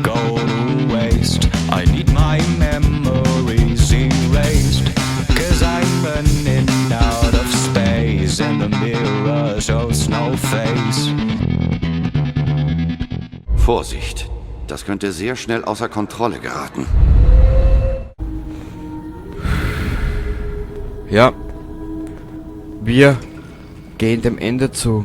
go to waste. I need my memories erased. 'Cause I'm running out of space, and the mirror shows no face. Vorsicht, das könnte sehr schnell außer Kontrolle geraten. Ja. Wir gehen dem Ende zu.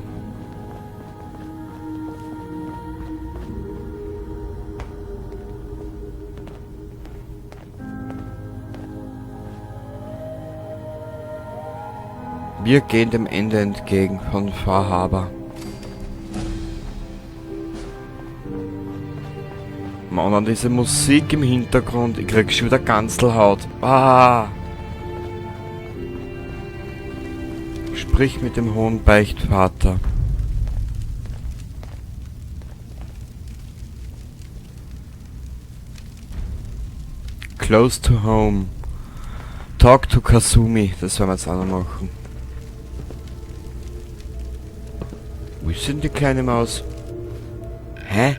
Wir gehen dem Ende entgegen von Far Harbor. Mann, an diese Musik im Hintergrund, ich krieg schon wieder Ganselhaut. Ah. Sprich mit dem hohen Beichtvater. Close to home. Talk to Kasumi. Das werden wir jetzt auch noch machen. Wo ist denn die kleine Maus? Hä?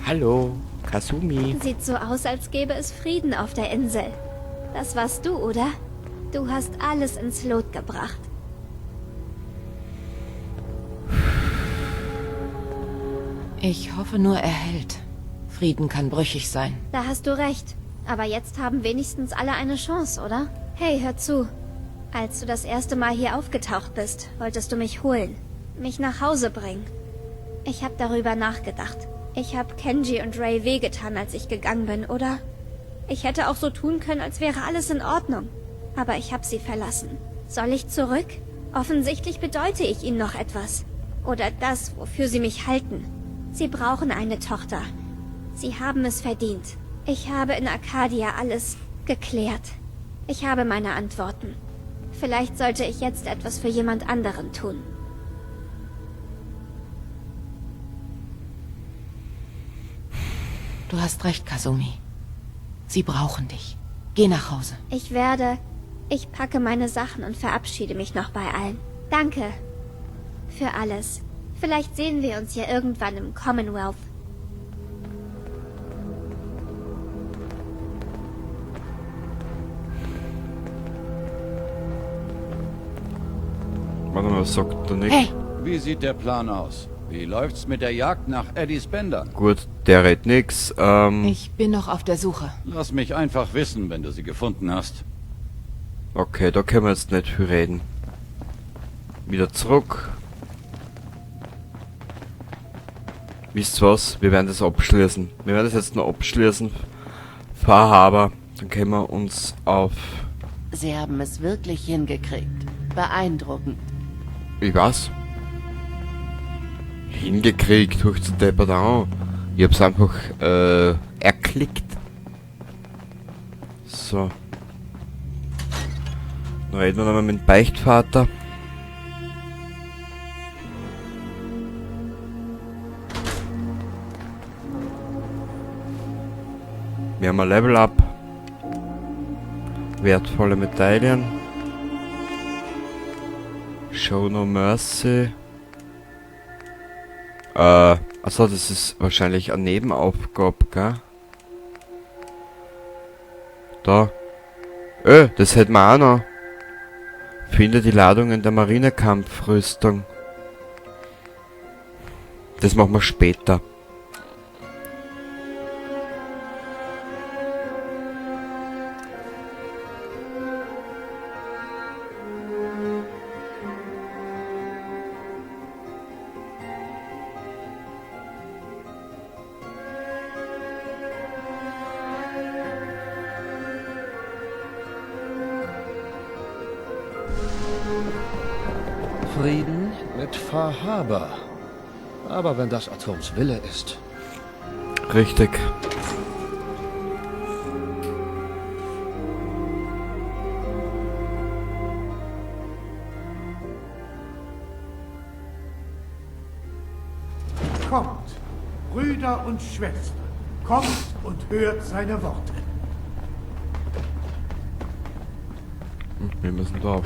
Hallo, Kasumi. Sieht so aus, als gäbe es Frieden auf der Insel. Das warst du, oder? Du hast alles ins Lot gebracht. Ich hoffe nur, er hält. Frieden kann brüchig sein. Da hast du recht. Aber jetzt haben wenigstens alle eine Chance, oder? Hey, hör zu. Als du das erste Mal hier aufgetaucht bist, wolltest du mich holen. Mich nach Hause bringen. Ich habe darüber nachgedacht. Ich habe Kenji und Ray wehgetan, als ich gegangen bin, oder? Ich hätte auch so tun können, als wäre alles in Ordnung. Aber ich habe sie verlassen. Soll ich zurück? Offensichtlich bedeute ich ihnen noch etwas. Oder das, wofür sie mich halten. Sie brauchen eine Tochter. Sie haben es verdient. Ich habe in Arcadia alles geklärt. Ich habe meine Antworten. Vielleicht sollte ich jetzt etwas für jemand anderen tun. Du hast recht, Kasumi. Sie brauchen dich. Geh nach Hause. Ich werde. Ich packe meine Sachen und verabschiede mich noch bei allen. Danke. Für alles. Vielleicht sehen wir uns ja irgendwann im Commonwealth. Warte mal, was sagt der Nick? Hey! Wie sieht der Plan aus? Wie läuft's mit der Jagd nach Eddie Spender? Gut, der redet nix. Ich bin noch auf der Suche. Lass mich einfach wissen, wenn du sie gefunden hast. Okay, da können wir jetzt nicht viel reden. Wieder zurück. Wisst ihr was? Wir werden das abschließen. Wir werden das jetzt noch abschließen. Far Harbor. Dann können wir uns auf... Sie haben es wirklich hingekriegt. Beeindruckend. Ich weiß. Hingekriegt, hoch zu deppert an. Ich hab's einfach erklickt. So. Dann reden wir nochmal mit dem Beichtvater. Wir haben ein Level Up. Wertvolle Medaillen. Show no mercy. Achso, das ist wahrscheinlich eine Nebenaufgabe, gell? Da. Das hätten wir auch noch. Finde die Ladungen der Marinekampfrüstung. Das machen wir später. Frieden mit Far Harbor. Aber wenn das Atoms Wille ist. Richtig. Kommt, Brüder und Schwestern, kommt und hört seine Worte. Wir müssen da auf.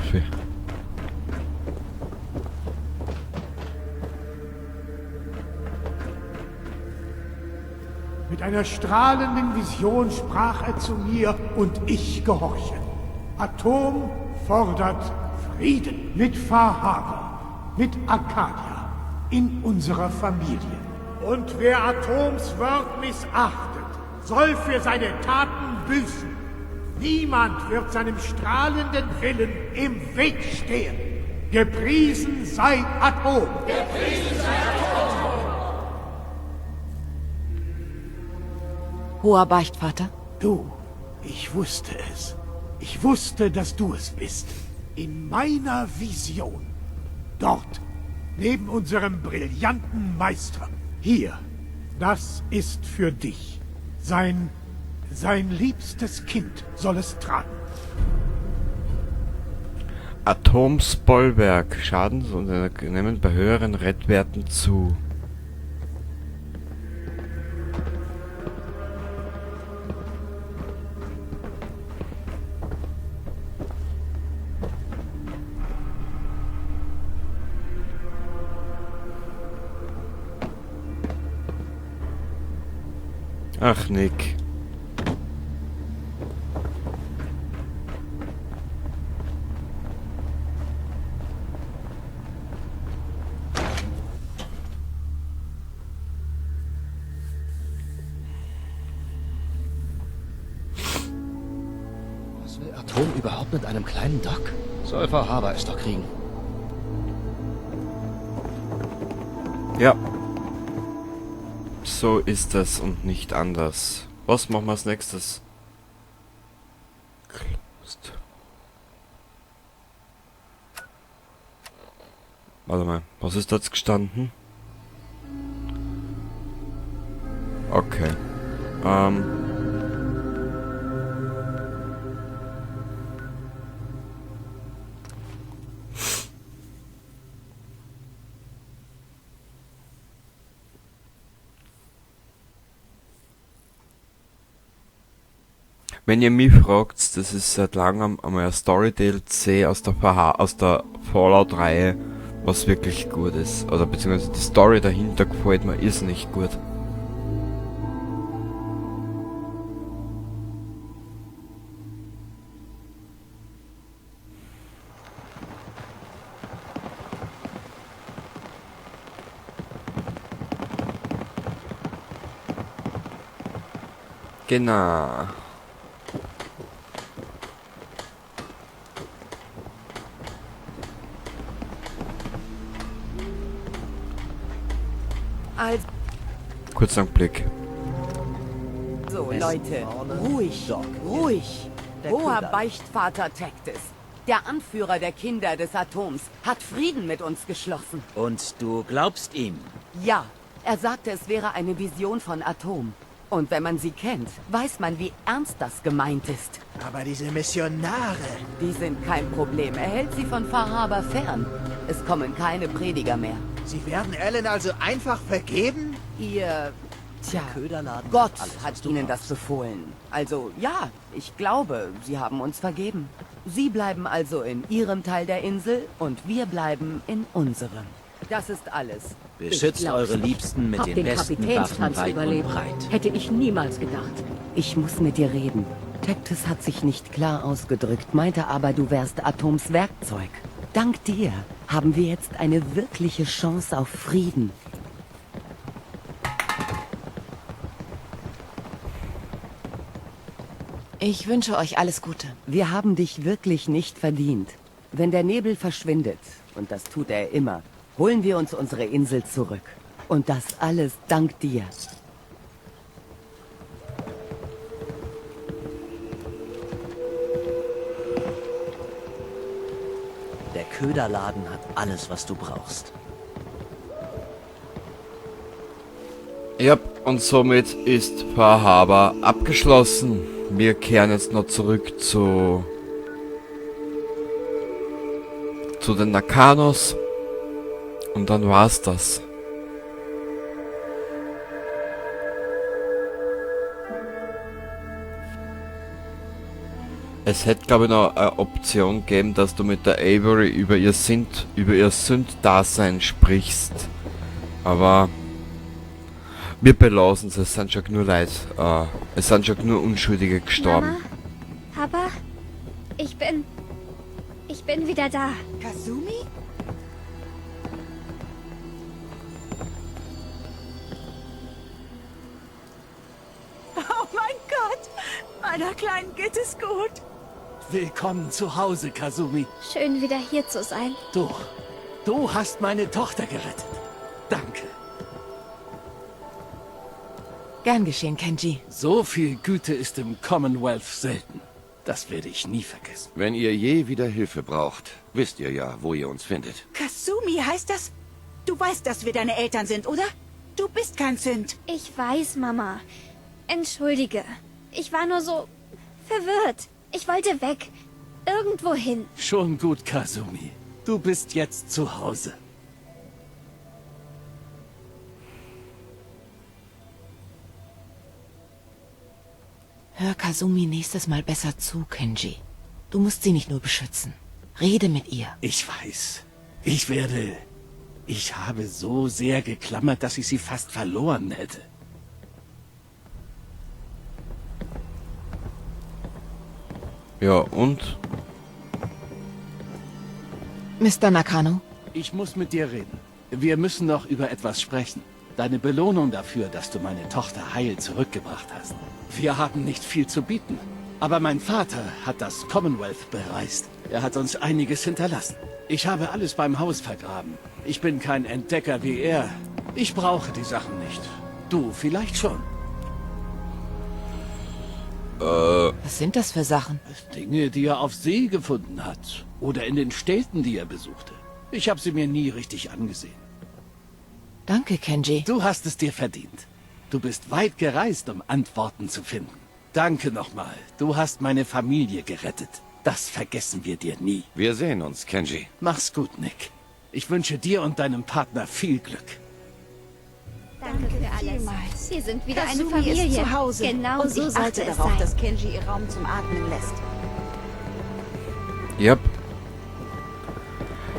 Mit einer strahlenden Vision sprach er zu mir und ich gehorche. Atom fordert Frieden mit Far Harbor, mit Arcadia, in unserer Familie. Und wer Atoms Wort missachtet, soll für seine Taten büßen. Niemand wird seinem strahlenden Willen im Weg stehen. Gepriesen sei Atom! Gepriesen sei Atom! Hoher Beichtvater? Du, ich wusste es. Ich wusste, dass du es bist. In meiner Vision. Dort, neben unserem brillanten Meister. Hier, das ist für dich. Sein liebstes Kind soll es tragen. Atoms Bollwerk. Schadens- und nehmen bei höheren Rettwerten zu. Ach, Nick. Was will Atom überhaupt mit einem kleinen Doc? Soll Far Harbor es doch kriegen. Ja. So ist es und nicht anders. Was machen wir als nächstes? Closed. Warte mal, was ist da jetzt gestanden? Okay. Wenn ihr mich fragt, das ist seit langem einmal ein Story-DLC aus der Fallout-Reihe, was wirklich gut ist. Oder beziehungsweise die Story dahinter gefällt mir irrsinnig gut. Genau. Also, Kurzer Blick. So, Leute, ruhig, ruhig. Hoher Beichtvater Tectus, der Anführer der Kinder des Atoms, hat Frieden mit uns geschlossen. Und du glaubst ihm? Ja, er sagte, es wäre eine Vision von Atom. Und wenn man sie kennt, weiß man, wie ernst das gemeint ist. Aber diese Missionare... Die sind kein Problem. Er hält sie von Far Harbor fern. Es kommen keine Prediger mehr. Sie werden Alan also einfach vergeben? Ihr... Tja, Köderladen Gott hat alles, hat was du ihnen das brauchst. befohlen. Also ja, ich glaube, sie haben uns vergeben. Sie bleiben also in ihrem Teil der Insel und wir bleiben in unserem. Das ist alles. Beschützt Ich glaub's eure nicht. Liebsten mit Hab den den besten Waffen Kapitänstanz weit und überlebt. breit. Hätte ich niemals gedacht. Ich muss mit dir reden. Tectus hat sich nicht klar ausgedrückt, meinte aber, du wärst Atoms Werkzeug. Dank dir haben wir jetzt eine wirkliche Chance auf Frieden. Ich wünsche euch alles Gute. Wir haben dich wirklich nicht verdient. Wenn der Nebel verschwindet, und das tut er immer, holen wir uns unsere Insel zurück. Und das alles dank dir. Der Köderladen hat alles, was du brauchst. Ja, und somit ist Far Harbor abgeschlossen. Wir kehren jetzt noch zurück zu den Nakanos. Und dann war's das. Es hätte, glaub ich, noch eine Option gegeben, dass du mit der Avery über ihr Synth-Dasein sprichst. Aber Wir belassen es, es sind schon genug Leute, es sind schon genug Unschuldige gestorben. Mama, Papa, ich bin wieder da. Kasumi? Oh mein Gott! Meiner Kleinen geht es gut. Willkommen zu Hause, Kasumi. Schön, wieder hier zu sein. Du hast meine Tochter gerettet. Danke. Gern geschehen, Kenji. So viel Güte ist im Commonwealth selten. Das werde ich nie vergessen. Wenn ihr je wieder Hilfe braucht, wisst ihr ja, wo ihr uns findet. Kasumi, heißt das? Du weißt, dass wir deine Eltern sind, oder? Du bist kein Sünd. Ich weiß, Mama. Entschuldige. Ich war nur so verwirrt. Ich wollte weg. Irgendwohin. Schon gut, Kasumi. Du bist jetzt zu Hause. Hör Kasumi nächstes Mal besser zu, Kenji. Du musst sie nicht nur beschützen. Rede mit ihr. Ich weiß. Ich habe so sehr geklammert, dass ich sie fast verloren hätte. Ja, und? Mr. Nakano? Ich muss mit dir reden. Wir müssen noch über etwas sprechen. Deine Belohnung dafür, dass du meine Tochter heil zurückgebracht hast. Wir haben nicht viel zu bieten. Aber mein Vater hat das Commonwealth bereist. Er hat uns einiges hinterlassen. Ich habe alles beim Haus vergraben. Ich bin kein Entdecker wie er. Ich brauche die Sachen nicht. Du vielleicht schon. Was sind das für Sachen? Dinge, die er auf See gefunden hat. Oder in den Städten, die er besuchte. Ich habe sie mir nie richtig angesehen. Danke, Kenji. Du hast es dir verdient. Du bist weit gereist, um Antworten zu finden. Danke nochmal. Du hast meine Familie gerettet. Das vergessen wir dir nie. Wir sehen uns, Kenji. Mach's gut, Nick. Ich wünsche dir und deinem Partner viel Glück. Danke für alles. Vielmals. Wir sind wieder eine Kasumi Familie. ist zu Hause. Genau und so ich sollte achte es darauf, sein. dass Kenji ihr Raum zum Atmen lässt. Yep.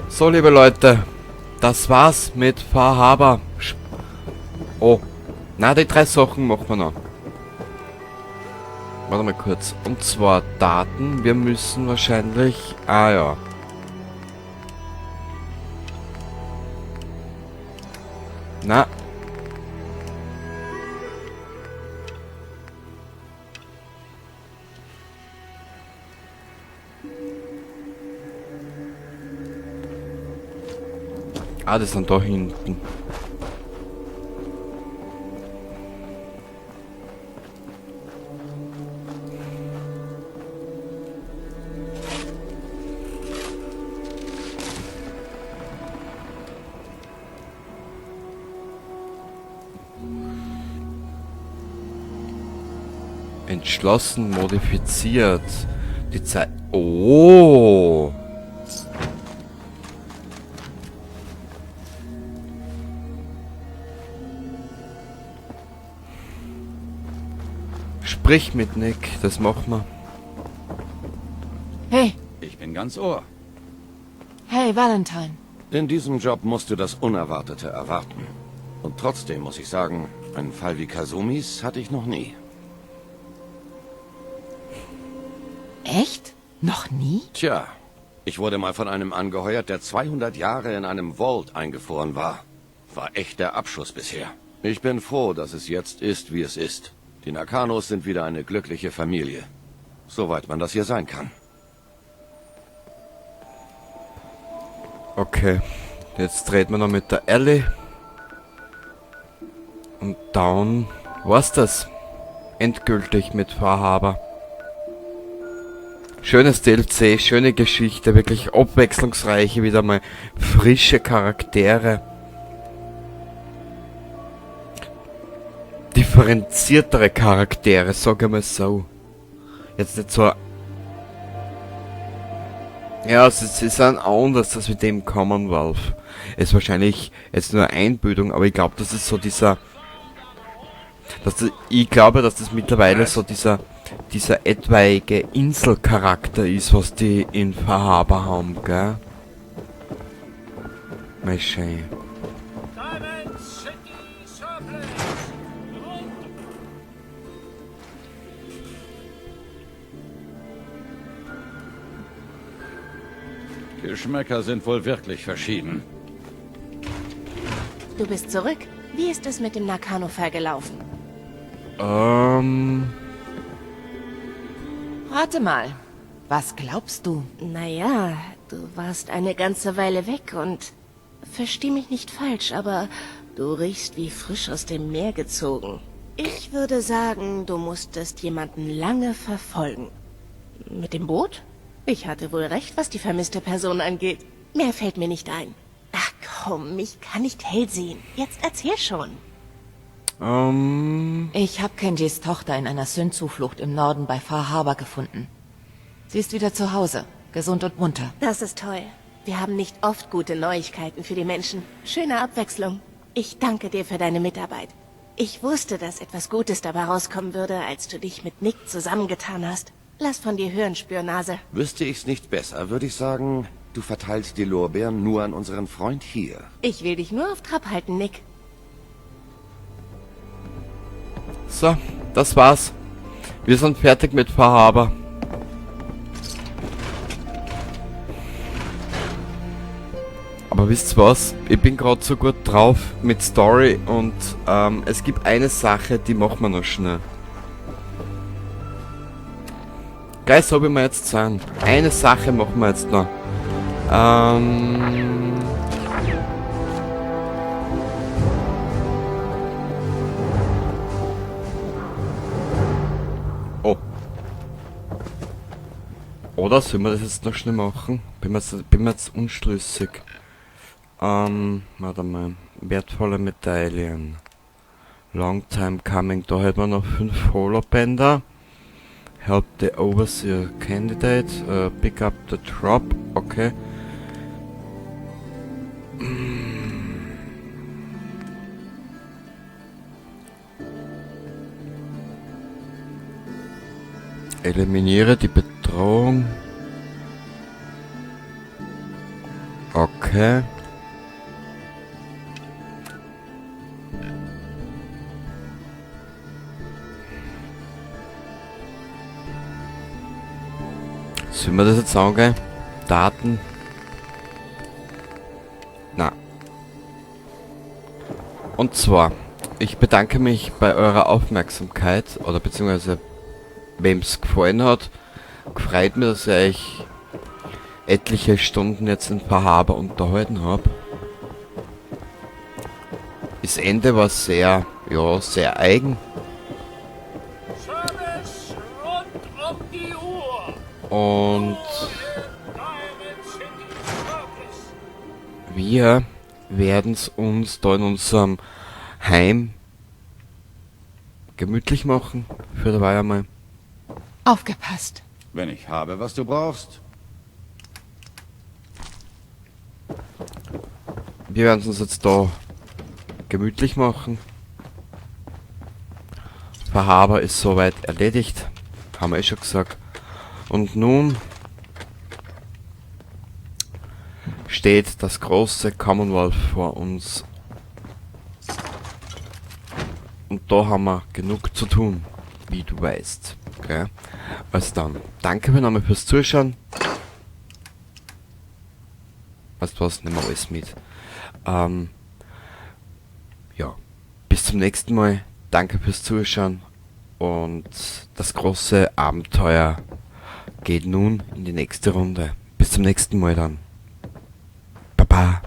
So, liebe Leute, das war's mit Far Harbor. Oh, na, die drei Sachen machen wir noch. Warte mal kurz. Und zwar Daten. Wir müssen wahrscheinlich... Ah ja. Na. Ah, das sind da hinten. Entschlossen modifiziert. Die Zeit. Oh! Sprich mit Nick, das machen wir. Hey. Ich bin ganz Ohr. Hey, Valentine. In diesem Job musst du das Unerwartete erwarten. Und trotzdem muss ich sagen, einen Fall wie Kasumis hatte ich noch nie. Echt? Noch nie? Tja, ich wurde mal von einem angeheuert, der 200 Jahre in einem Vault eingefroren war. War echt der Abschuss bisher. Ich bin froh, dass es jetzt ist, wie es ist. Die Nakanos sind wieder eine glückliche Familie. Soweit man das hier sein kann. Okay, jetzt dreht man noch mit der Ellie. Und dann war's das. Endgültig mit Far Harbor. Schönes DLC, schöne Geschichte, wirklich abwechslungsreiche, wieder mal frische Charaktere. Differenziertere Charaktere, sag ich mal so. Jetzt nicht so... Ja, sie sind anders als mit dem Commonwealth. Ist wahrscheinlich jetzt nur Einbildung, aber ich glaub, das ist so dieser... Dass das, ich glaube, dass das mittlerweile so dieser etwaige Inselcharakter ist, was die in Far Harbor haben, gell? Mal schön. Geschmäcker sind wohl wirklich verschieden. Du bist zurück. Wie ist es mit dem Nakano-Fall gelaufen? Rate mal. Was glaubst du? Naja, du warst eine ganze Weile weg und... Versteh mich nicht falsch, aber du riechst wie frisch aus dem Meer gezogen. Ich würde sagen, du musstest jemanden lange verfolgen. Mit dem Boot? Ich hatte wohl recht, was die vermisste Person angeht. Mehr fällt mir nicht ein. Ach komm, ich kann nicht hell sehen. Jetzt erzähl schon. Ich habe Kenjis Tochter in einer Synth-Zuflucht im Norden bei Far Harbor gefunden. Sie ist wieder zu Hause, gesund und munter. Das ist toll. Wir haben nicht oft gute Neuigkeiten für die Menschen. Schöne Abwechslung. Ich danke dir für deine Mitarbeit. Ich wusste, dass etwas Gutes dabei rauskommen würde, als du dich mit Nick zusammengetan hast. Lass von dir hören, Spürnase. Wüsste ich's nicht besser, würde ich sagen, du verteilst die Lorbeeren nur an unseren Freund hier. Ich will dich nur auf Trab halten, Nick. So, das war's. Wir sind fertig mit Far Harbor. Aber wisst ihr was? Ich bin grad so gut drauf mit Story und es gibt eine Sache, die machen wir noch schnell. Gleich so wie wir jetzt sind. Eine Sache machen wir jetzt noch. Oh. Oder sollen wir das jetzt noch schnell machen? Bin mir jetzt unschlüssig. Warte mal. Wertvolle Medaillen. Long time coming. Da hätten wir noch 5 Holobänder. Help the Overseer Candidate. Pick up the drop. Okay. Eliminiere die Bedrohung. Okay. Sollen wir das jetzt angehen? Daten? Na. Und zwar, ich bedanke mich bei eurer Aufmerksamkeit, oder beziehungsweise wem's gefallen hat. Gefreut mich, dass ich euch etliche Stunden jetzt in Far Harbor unterhalten hab. Das Ende war sehr, ja, sehr eigen. Und wir werden's uns da in unserem Heim gemütlich machen. Für dabei einmal. Aufgepasst. Wenn ich habe, was du brauchst. Wir werden uns jetzt da gemütlich machen. Far Harbor ist soweit erledigt. Haben wir eh schon gesagt. Und nun steht das große Commonwealth vor uns. Und da haben wir genug zu tun, wie du weißt. Okay? Also dann, danke für nochmal fürs Zuschauen. Weißt du was, nehmen wir alles mit. Ja, bis zum nächsten Mal. Danke fürs Zuschauen. Und das große Abenteuer geht nun in die nächste Runde. Bis zum nächsten Mal dann. Baba.